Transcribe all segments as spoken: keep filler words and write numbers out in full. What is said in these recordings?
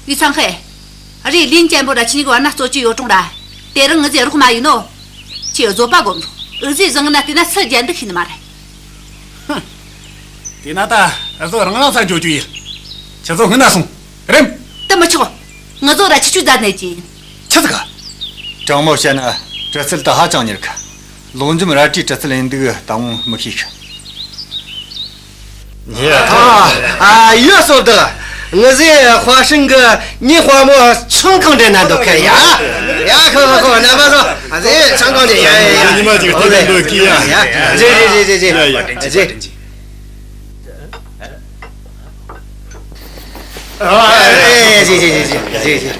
ཡིག་ཚང་ཧེ། རེད། ལིན་ཅན་པོ་ར་ཁྱེད་གཉིས་ཀྱི་བར་ན་རྩོད་གཅོད་ཡོད་རུང་ར། དེ་རིང་ངེད་ཚོས་རོགས་མ་ཡིན་ནོ། ཁྱེད་བཟོད་པ་སྒོམ་རོགས། འུ་ཚོས་བཟང་ན་བལྟས་ན་སུ་རྒྱན་འདུག་ཤེས་ནི་མ་རེད། ཧུམ། དེས་ན་ད་འུ་ཚོ་རང་རང་ས་འཇོག་རྒྱུ་ཡིན། ཁྱེད་ཚོ་སྔོན་ན་སོང་། རེམ། དེ་མི་ཆོག་ངུ་ཚོ་ར་ཁྱི་ཆུ་རྫ་ནས་ཀྱིན། ཆི་ཟིག་ག་དྲང་མོ་བཤད་ན་གྲི་རྩལ་དེ་ཧ་ཅང་མྱུར་གི་ལོག་འཇོམས་རལ་གྲིའི་གྲི་རྩལ་ཡིན་འདུག་ད་ངོ་མི་ཤེས་གི་ཨ། ཨ། ཡོད་སོ་ད། ངི་ཟེ་ཧྭ་ཧྲན་གི་ཉི་ཧྭ་མོ་ཆང་ཁང་འདྲེ་ན་འདུག་གི་ཡ། ཡ་ཁོ་ཁོ་ཁོ་རྣམ་པ་ཚོ། ཨ་ཟེ་ཆང་ཁང་འདྲེ་ཡ་ཡ་ཡ། ཉི་མ་ཅིག་ཨོ་ཟེ། དེ་འདུག་གི་ཡ། ཡ། རེད་རེད་རེད་རེད་རེད། ཡ་ཡ། ཨ་ཟེ། ཨ་ཟེ་ཟེ་ཟེ་ཟེ་ཟེ།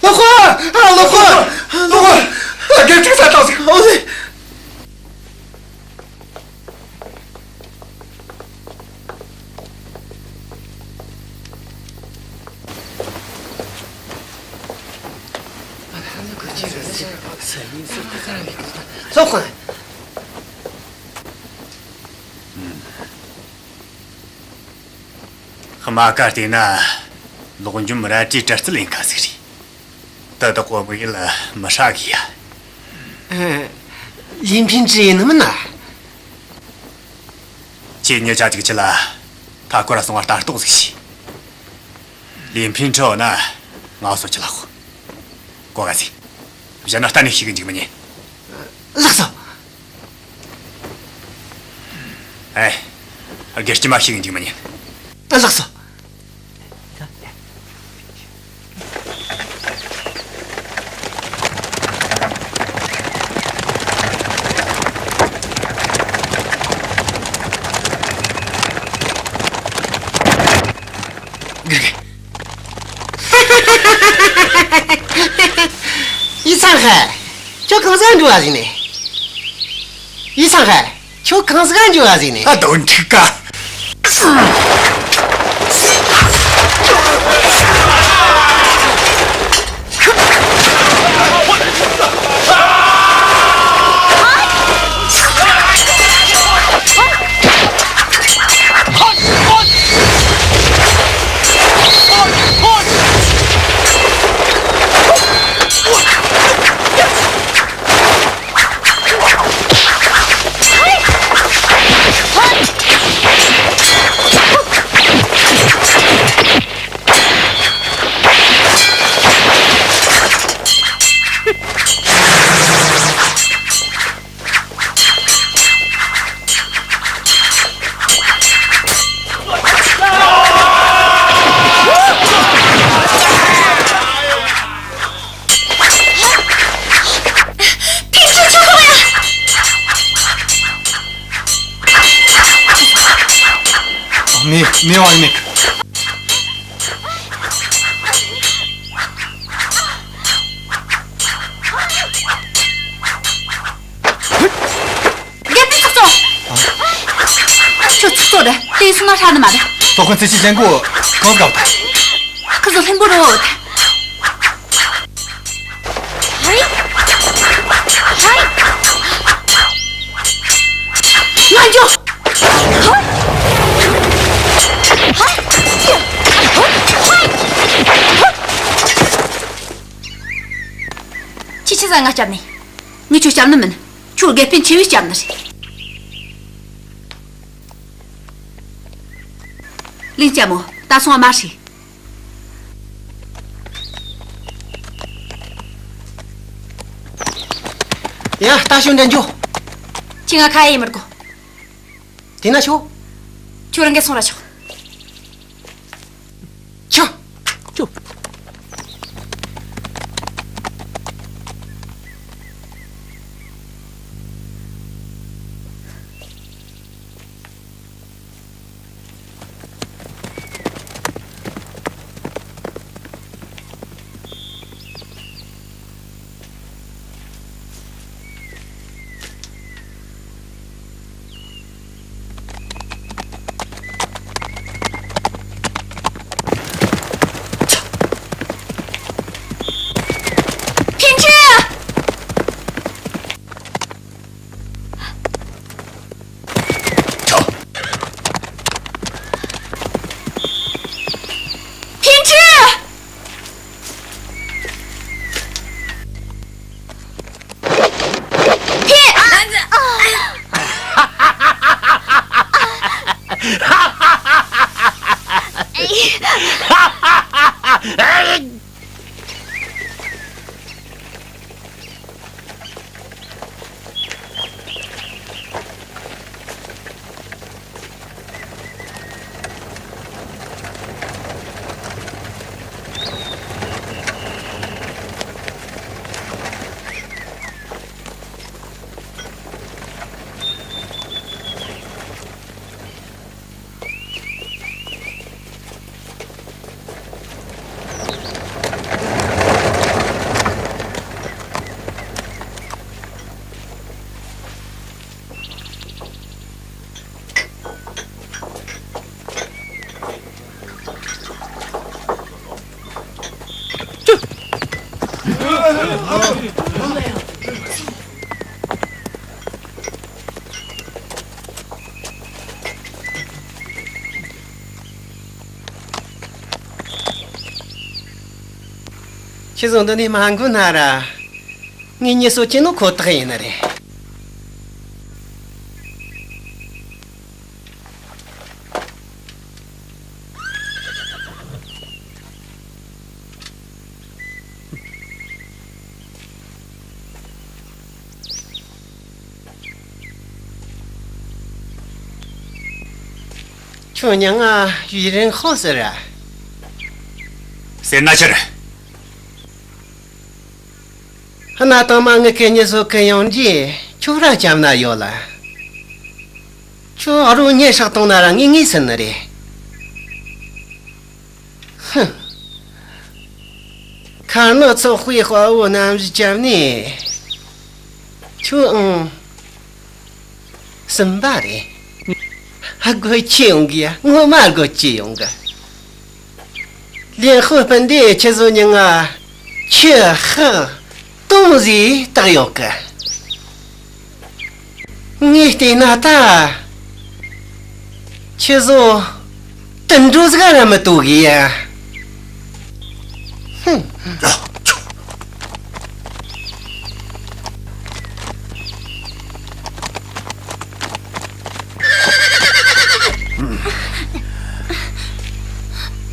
ལོ་ཁོ། ཨ། ལོ་ཁོ། ལོ་ཁོ། ཨ། དགེ་ཕྲུག་ས་བཏང་ཟིག་ཨོ་ཟེ། ལོ་ཁོ། དམག་ཁ་བལྟས་ན་ལོག་འཇོམས་རལ་གྲིའི་གྲི་རྩལ་ཡིན་ཁ་ཟིག་རེད། དེ་དག་གོ་མི་ཡིན་ལ་མི་ཧྲ་གི་ཡ། ཨ། ལིན་ཕིན་ཀྲི་ཡིན་ནི་མིན་ན། ཁྱེད་གཉིས་ཆ་གཅིག་ཁྱི་ལ་མཐའ་སྐོར་སོང་བ་ལྟ་རྟོག་ཟིག་བྱོས། ལིན་ཕིན་ཀྲི་ན་ང་སོ་ཁྱི་ལ་ཁོ། གོ་ག་ཟིག་བཞག་ན་གཏན་ནས་ཤི་གི་འཇུག་མི་ཉན། ལགས་སོ། ཨེ། སྒེར་གྱི་མ་ཤི་གི་འཇུག་མི་ཉན། ལགས་སོ། ཡིག་ཚང་ཧེ། ཁྱོད་གང་ཟག་འགྲོ་བ་ཟིག་ནས། ཡིག་ཚང་ཧེ། ཁྱོད་གང་ཟག་འགྱོ་བ་ཟིག་ནས། ཨ། དོན་འགྲིག་ག་མེ་མེ་བ་མེ། རྒན་པའི་ཚོགས་གཙོ། ཁྱོད་ཚོགས་གཙོ་རེད། དེ་སོང་ན་ཧྲ་ནི་མ་རེད། ཏོ་ཁོ་ཚེ་ཕྱི་ཞན་གོ་གང་ག་བ། ཁོ་ཚོ་ལྷུན་པོ་རོ། ཧའི། ཧའི། ང་འགྱོ། ཧའི། ཧའི། ཁྱེད་ཆི་ཟིག་ང་སྐྱབས་ནས། ངས་ཁྱོད་སྐྱབས་ནི་མིན། ཁྱོད་དགེ་སྤུན་ཆེ་བས་སྐྱབས་ནི་རེད། ལིན་ལྕམ་མོ། ད་སོང་བ་མ་ཧྲི། ཡ། ད་ཤོག་འདྲ་འཇོག་ཁྱེད་ང་ཁ་ཡེ་མི་དགོ་དེ་ན་ཤོག་ཁྱོད་རང་གིས་སོང་ར་ཆོག་ཆོག་ཆོག་ཁྱེད་ཚོ་འདི་ནས་མ་འགོར་ན་ར། ངས་མྱི་གསོད་ཀྱི་ནོ་ཁོ་ཐག་ཡིན་ནི་རེད། ཁྱོད་མྱིང་ང་ཡུན་རིང་ཧོ་ཟེར་ར། ཟེར་ན་ཆི་རེད། གནའ་དང་མ་ངི་ཁེ་ཉི་སོ་ཁེ་ཡོང་རྗེས་ཁྱོད་ར་བྱམས་ན་ཡོད་ལ། ཁྱོད་རུ་ཉེ་ཧྲག་གཏོང་ན་ར་ངས་ངས་ཟིན་ནི་རེད། ཧུམ། མཁར་ནག་ཚོགས་པའི་དཔའ་བོ་རྣམ་བཞི་བྱམས་ནས། ཁྱོད་ཨང་། གསུམ་པ་རེད། ཧ་གོ་ཁྱེད་ཡོང་གི་ཡ་ངོ་མ་གོ་ཁྱེད་ཡོང་གི། ལེན་ཧུ་སྤུན་ཟླས་ཁྱེད་ཚོ་མྱིང་ང་ཆུ་ཧག་སྟོང་ཟིག་བཏགས་ཡོད་གི། ངས་བལྟས་ན་ད། ཁྱེད་ཚོ་དུད་འགྲོ་ཟིག་ར་མི་ལྟོ་གི་ཡ། ཧུམ།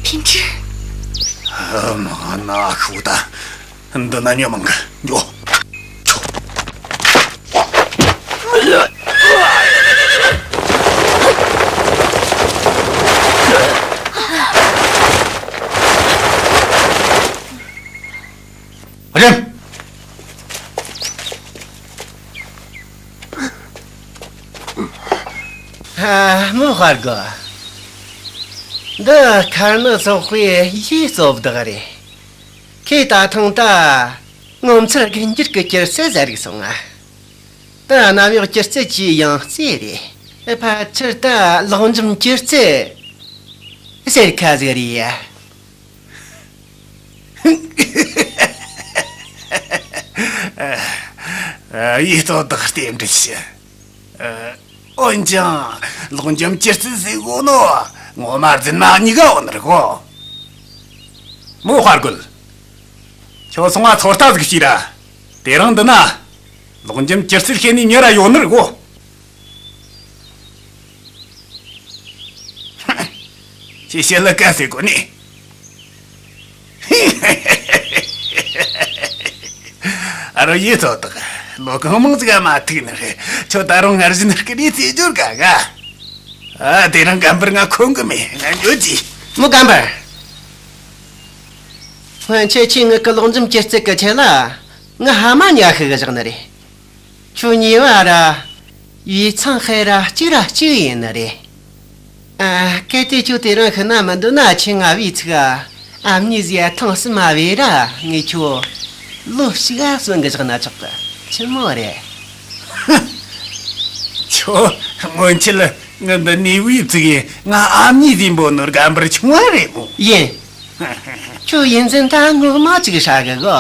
ཕིན་ཀྲི། ཨ་མ་ན་ཤུ་ད། འདི་ན་ཉོ་མང་གི་ཉོ། རེམ། ཧ། མོ་ཧར་གོ། འདི་མཁར་ནག་ཚོགས་པའི་ཡིག་གཙོ་བདག་རེད། ཁོས་ད་ཐེངས་ད་ངོ་མཚར་རྒྱུ་འགྱུར་གྱི་སྒྱུ་རྩལ་ཟ་རིག་སོང་ང་། ད་གནམ་འོག་སྒྱུ་རྩལ་གྱི་ཡང་རྩེ་རེད། ཕལ་ཆེར་ད་ལོག་འཇོམས་སྒྱུ་རྩལ་ཟེར་ཁ་ཟིག་རེད་ཡ། ཡིག་གཙོ་བདག་རྟེན་འབྲེལ་ཞུ། འོན་ཀྱང་ལོག་འཇོམས་སྒྱུ་རྩལ་ཟེར་གོ་ནོ་ངོ་མ་རྫུན་མ་གཉིས་ཀ་འོ་ནི་རེད་གོ། མོ་དཔའ་རྒོད། ཁྱོད་སོང་ང་ཚོད་ལྟ་ཟིག་བྱོས་ར། དེ་རིང་འདི་ན་ལོག་འཇོམས་སྒྱུ་རྩལ་ཤེས་ནི་མྱི་ར་ཡོད་ནི་རེད་གོ། ཁྱེད་ཤེད་ལ་ཀ་ཟེར་གོ་ནི། ཨ་རོ་ཡིག་གཙོ་བདག་ལོ་གང་མང་ཟིག་མ་ཐུག་ནི་རེད། ཁྱོད་ད་རུང་སྔར་བཞིན་སྐུ་རིས་རྩེ་སྦྱོར་ག་ག་ཨ་དེ་རིང་སྐམ་པར་ང་ཁོམ་གི་མེད། ང་འགྱོ་རྒྱུ། མོ་སྐམ་པར། སྔོན་ཆད་ཁྱེད་ངི་གི་ལོག་འཇོམས་སྒྱུ་རྩལ་གི་ཆེད་ལ་ང་ཧ་མ་ཉ་ཤི་གི་བཞག་ནི་རེད། ཁྱོད་གཉིས་བ་ར་ཡིག་ཚང་ཧེ་ར་གཅིག་ར་གཅིག་ཡིན་ནི་རེད། ཨ། གལ་ཏེ་ཁྱོད་དེ་རིང་ཤི་ན་མི་འདོད་ན་ཁྱེད་ང་བའི་ཚིག་ཨ་མྱེས་ཟིག་ཐེངས་གསུམ་མ་བས་ར་ངས་ཁྱོད་ལོ་གཅིག་ག་གསོན་གི་བཞག་ན་ཆོག་གི། ཆི་མོ་རེད། ཁྱོད་སྔོན་ཆད་ངི་འདི་ནས་བའི་ཚིག་ཡིན་ང་ཨ་མྱེས་ཟིག་འབོད་ནོ་སྐམ་པར་ཆུང་བ་རེད་མོ། ཡིན། ཁྱོད་ཡིན་ཟིན་ད་ངོ་མ་ཅིག་ཧྲ་གི་གོ།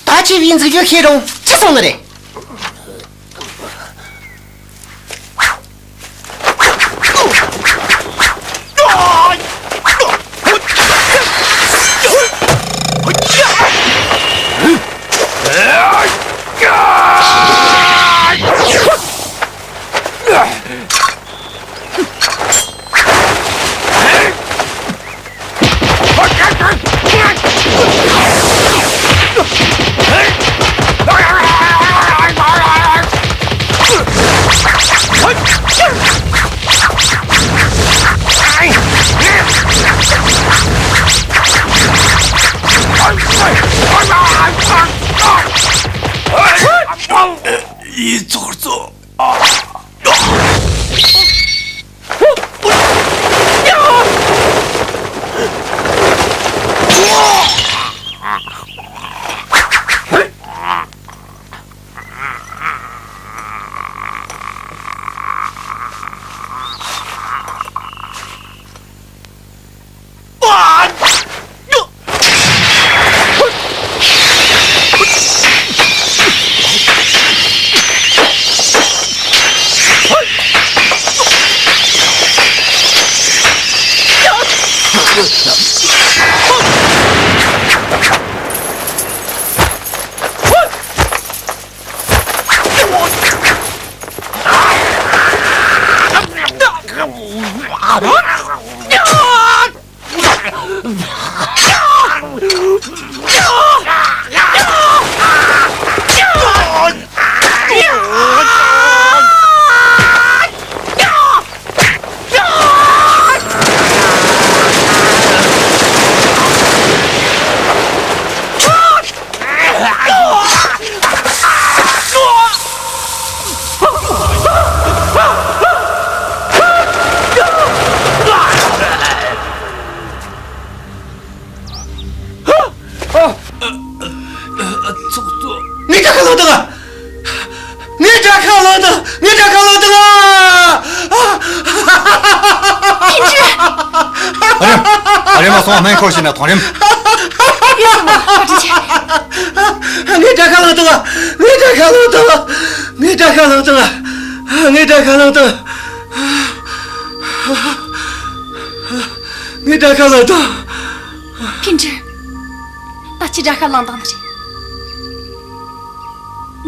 ད་ཆེ་བའི་འཛུལ་རྒྱུ་ཤེས་རུང་ཅི་སོང་ནི་རེད། ཡིག་ཚོགས་གཙོ། ཚོགས་གཙོ། ངའི་དགྲ་ཁ་ལོག་དང་། ངའི་དགྲ་ཁ་ལོག་དང་། ངའི་དགྲ་ཁ་ལོག་དང་། ཨ། ཨ་རེམ། ཨ་རེམ་མ་སོང་། སྨན་འཁོར་ཞིག་ན་ཐོང་རེམ། ཡོད་སོང་བ་བཀའ་དྲིན་ཆེ། ངའི་དགྲ་ཁ་ལོག་དང་། ངའི་དགྲ་ཁ་ལོག་དང་། ངའི་དགྲ་ཁ་ལོག་དང་། ངའི་དགྲ་ཁ་ལོག་དང་། ངའི་དགྲ་ཁ་ལོག་དང་། ཕིན་ཀྲི། ད་ཅི་དགྲ་ཁ་ལངས་དང་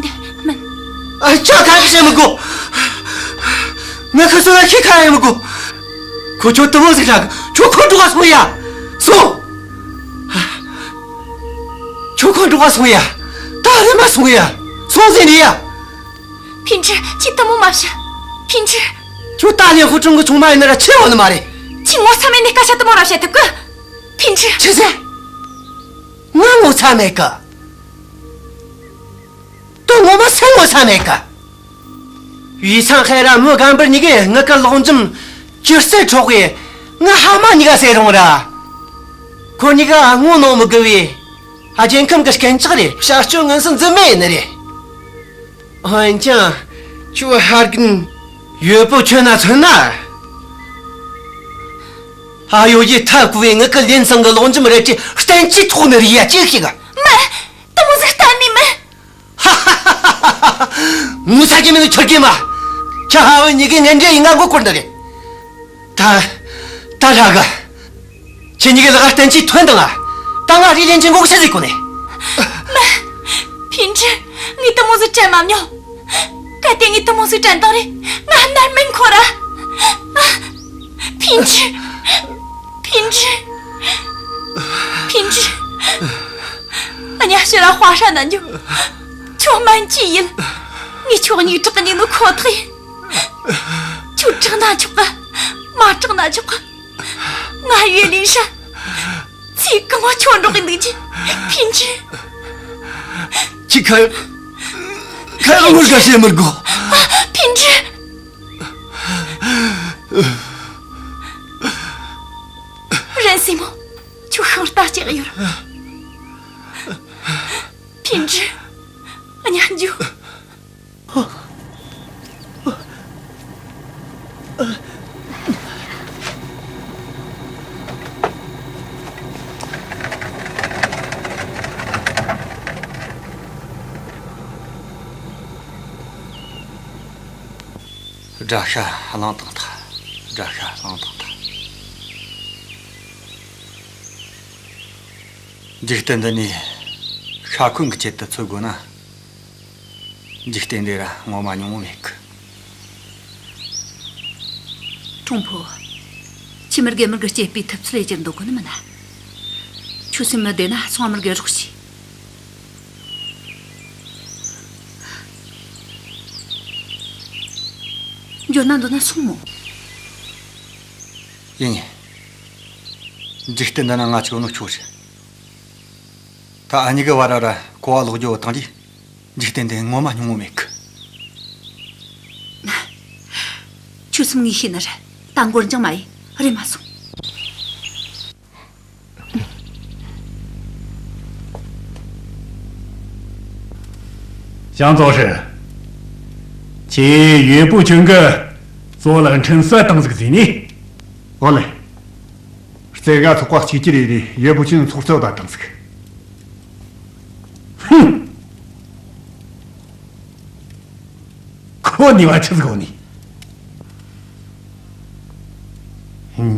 ནི་རེད། འདི་མིན། ཨ། ཁྱོད་ཁ་ཤས་མི་དགོས། ངས་ཁ་སོ་ན་ཁྱེད་ཁ་ཡང་མི་དགོས། ཁོ་ཁྱོད་དུ་མོ་ཟིག་རག་ཁྱོད་ཁོ་འགྲོ་ག་སོང་ཡ། སོང་། ཁྱོད་ཁོ་འགྲོ་ག་སོང་ཡ། ད་རེམ་མ་སོང་ཡ། སོང་ཟིན་ནི་ཡ། ཕིན་ཀྲི། ཁྱེད་དུ་མོ་མ་བཤད། ཕིན་ཀྲི། ཁྱོད་ད་ལན་ཧུ་ཀྲུང་གི་ཆུང་མ་ཡིན་ན་ར་ཆེ་བ་ནི་མ་རེད། ཁྱེད་ངོ་ཚ་མེད་ནི་སྐད་ཆ་དུ་མོ་ར་བཤད་ཐུབ་གི། ཕིན་ཀྲི། ཆི་ཟེར། ང་ངོ་ཚ་མེད་གི། དོན་ངོ་མ་སེམས་ངོ་ཚ་མེད་གི། ཡུས་ཚང་ཧེ་ར་མོ་སྒམ་པར་གཉིས་ཀས་ངི་ཀ་ལོག་འཇིམ་ཅི་སེ་འཕྲོག་གི། ང་ཧ་མ་གཉིས་ཀ་ཟེར་རུང་ར། ཁོ་གཉིས་ཀ་ངོ་ནོ་མི་དགོས་པའི་རྒྱལ་ཁམས་ཀྱི་སྐྱན་ཆག་རེད། བྱ་སྤྱོད་ངན་སོང་འཛིན་མེད་ཡིན་ནི་རེད། འོན་ཀྱང་ཁྱོད་ཧར་གིན་ཡོད་པོ་ཁྱོད་ན་མཚོན་ན། ཨ་ཡོ་ཡི་ཐ་ཀུ་བའི་ངི་ཀི་ལེན་ཚང་གི་ལོག་འཇིམ་རེ་ཅི་སྟན་ཅི་ཐོག་ནི་རི་ཡ་ཅི་ཞིག་ག་མ། དུ་མོ་ཟིག་གཏན་ནི་མིན། ཧ་ཧ་ཧ་ཧ། ངོ་ཚ་གི་མིན་ཁྱོད་ཀྱི་མ། ཁྱོད་ཧ་བ་གཉིས་ཀའི་ངན་འབྲེལ་ཡིན་ང་མགོ་སྐོར་འདི་རེད། ད། ད་ར་ག་ཁྱེད་གཉིས་ཀའི་ལག་སྟན་ཅི་ཐོན་དང་ང་། ད་ང་རི་ལེན་ཅི་འགོག་ཤེས་ཟིག་གོ་ནས། མ། ཕིན་ཀྲི། ངའི་དུ་མོ་ཟིག་དྲན་མ་མྱོང་། གལ་ཏེ་ངའི་དུ་མོ་ཟིག་དྲན་དང་རེད། ང་ནར་མིན་ཁོ་ར། ཨ། ཕིན་ཀྲི། ཕིན་ཀྲི། ཕིན་ཀྲི། ཡ་ཕྱིར་ར་དཔའ་ཧྲ་ན་འཇུ། ཁྱོད་སྨན་གྱིས་ཡིན། ངས་ཁྱོད་གཉིས་དྲག་གཉིས་ནི་ཁོ་ཐག་ཡིན། ཁྱོད་དྲག་ན་ཆོག་གི། མ་དྲག་ན་ཆོག་གི། ང་ཡུལ་ལས་ཧྲ། ཚེ་གང་བ་ཁྱོད་འགྲོགས་གི་འདུག་རྒྱུ། ཕིན་ཀྲི། ཁྱི་ཁ་ཡག་ཁ་ཡག་ངོ་དགའ་བྱེད་མི་དགོས། ཕིན་ཀྲི། རན་སྲས་མོ། ཁྱོད་ཤིང་རྟ་ལྕགས་ཡོད། ཕིན་ཀྲི། ཨ་ཉ་འཇུ། དགྲ་ཤ་བླངས་བཏང་ཐལ། དགྲ་ཤ་བླངས་བཏང་ཐལ། འཇིག་རྟེན་འདི་ནས་ཤ་འཁོན་གྱི་ཆེད་དུ་འཚོལ་དགོས་ན། འཇིག་རྟེན་འདི་ར་ངོ་མ་ཉུང་ངུ་མེད་གི། ཁྲུང་ཕུ། ཁྱོས་མི་རྒན་མི་རྒན་སྐྱེས་པའི་ཐུབ་ཚོད་ལས་ཀྱི་འདུག་གོ་ནི་མིན་ན། ཁྱོད་སེམས་མི་བདེ་ན་སོང་མི་རྒན་རོགས་བྱོས། འབྱོར་ན་འདོད་ན་སོང་མོ། ཡིན་ཡིན། འཇིག་རྟེན་འདི་ན་ང་ཆོ་ནོ་ཁྱོད་རེད། ད་ཨ་ཉི་གི་བར་ར་གོ་བ་ལོག་རྒྱུ་བཏང་རྗེས། འཇིག་རྟེན་འདི་ངོ་མ་ཉུང་ངུ་མེད་གི། ཁྱོད་སེམས་ངས་ཤེས་ནི་རེད། ད་མགོ་འཇང་མ་ཡིན་རེད་མ་སོང་། ཞང་ཙོ་ཧྲི། ཁྱེད་ཡོད་པོ་ཆུང་གི་ཙོ་ལག་འཕྲིན་གསལ་བཏང་ཟིག་ཟིན་ནི། ཨོ་ལེ། རྩེ་ལྔ་ཚོགས་པ་གཅིག་གྱུར་ཡེ་རེ་ཡོད་པོ་ཆུང་ཚོགས་གཙོ་ད་བཏང་ཟིག། ཧུམ། ཁོ་ནི་བ་ཆི་ཟིག་ནི།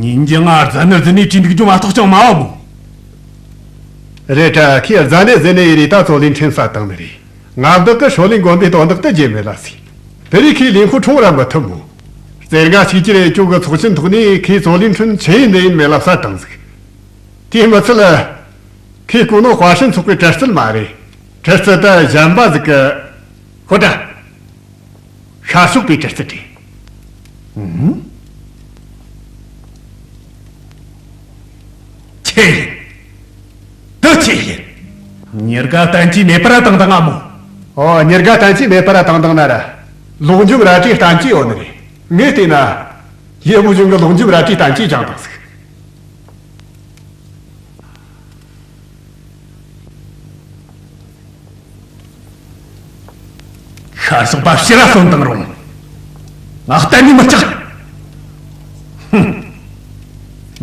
ཉིན་རྒྱུ་ང་རྫ་ནི་རྫི་ནས་བྲིས་འདུག་རྒྱུ་མ་གཏོགས་ཅང་མ་བ་མོ། རེད་དྲ་ཁྱི་རྫ་ནས་རྫི་ནས་ཡེ་རེ་ད་ཚོ་ལིན་ཁྲིན་ས་བཏང་ནི་རེད། ང་བདག་གི་ཧྲོ་ལིན་དགོན་པའི་དོན་དག་ཏུ་རྗེ་མེད་ལ་སི། དེ་རིགས་ཁྱི་ལིན་ཧུ་ཁྲུང་ར་མི་ཐུབ་མོ། རྩེ་ལྔ་གཅིག་གྱུར་ཡེ་ཅུག་གི་ཚོགས་ཆེན་ཐོག་ནས་ཁྱི་ཚོ་ལིན་ཁྲིན་ཆེ་ཡིན་འདི་ཡིན་མེད་ལ་ས་བཏང་ཟིག། དེ་མི་ཚད་ལ། ཁོས་གོ་ནོ་ཧྭ་ཧྲན་ཚོགས་པའི་གྲི་རྩལ་མ་རེད། གྲི་རྩལ་ད་གཞན་པ་ཟིག་གི། ཁོ་ད། ཤར་ཕྱོགས་པའི་གྲི་རྩལ་རེད། ཨུམ། ཆེ་ཡིན། དུ་ཆེ་ཡིན། ཉེར་དགའ་བསྟན་གྱིས་མེད་པར་བཏང་བཏང་ང་མོ། ཨོ་ཉེར་དགའ་བསྟན་གྱིས་མེད་པར་བཏང་བཏང་ན་ར། ལོག་འཇོམས་རལ་གྲིའི་བསྟན་བཅོས་ཡོད་ནི་རེད། ངས་བལྟས་ན། ཡེ་བུ་ཆུང་གི་ལོག་འཇོམས་རལ་གྲིའི་བསྟན་བཅོས་སྦྱངས་བཏང་ཟིག། ཤར་ཕྱོགས་པ་ཕྱིར་ར་སོན་བཏང་རུང་། ང་གཏན་ནས་མི་སྐྲག། ཧུམ།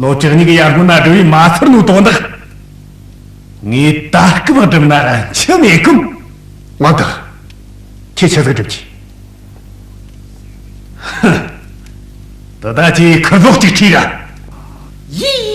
ལོ་བཅུ་གཉིས་ཀྱི་ཡར་སྔོན་ན་སྒྲུབ་པའི་མ་ཚར་ནོ་དོན་དག། ངས་ད་སྐབས་སྒྲུབ་ན་ར་འཆི་མེད་ཀུན། མང་དག། ཁྱེད་ཆི་ཟིག་སྒྲུབ་ཀྱི། ཧུམ། དེ་ད་ཁྱེད་ཁུར་ཟོག་ཅིག་ཁྲིད་ར། ཡིས།